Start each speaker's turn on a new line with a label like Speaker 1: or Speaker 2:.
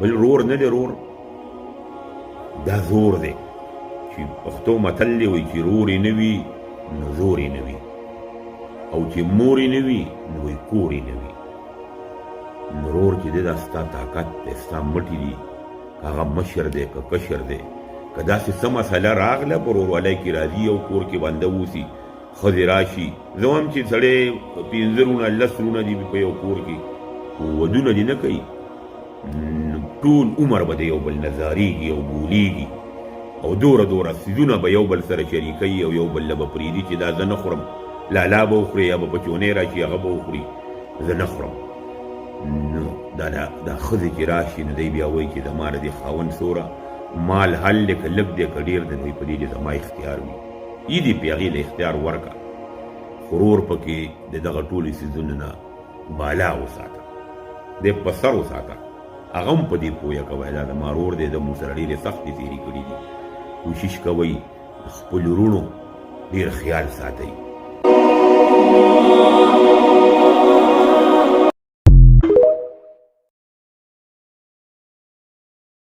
Speaker 1: بل رور نه دی، رور دا زور دی چې پښتو متل دی، وایي چې رور یې نه وي نو زور یې نه وي، او چې مور یې نه وي نو وایي کور یې نه وي. نو رور چې دی دا ستا طاقت دی، ستا مټې دي، که هغه مشر دی که کشر دی، که داسې څه مسله راغله په ورورولۍ کې راځي او کور کې بنده اوسي، ښځې راشي. زه وایم چې سړی پنځه وروڼه لس وروڼه دي په یو کور کې، خو ودونه دې نه کوي، نو ټول عمر به د یو بل نه ځارېږي او ګولېږي او دوره دوره څیزونه به یو بل سره شریکوي او یو بل له به پرېږدي چې دا زه نه خورم، لالا به وخوري یا به په چونې راشي هغه به وخوري، زه نه خورم. نو دا دا ښځې چې راشي نو دی بیا وایي چې زما د دې خاوند څوره مال حل دی، که لږ دی که ډېر دی، نو په دې دې زما اختیار وي، ای دې پې هغې له اختیار ورکړه، خو ورور پکې د دغه ټولو څیزونو نه بالا وساته، دی په سر وساته، هغه هم په دې پوهه کوه دا زما ورور دی، ده مونږ سره ډېرې سختې تېرې کړي دي. کوشش کوئ د خپلو وروڼو ډېر خیال ساتئ.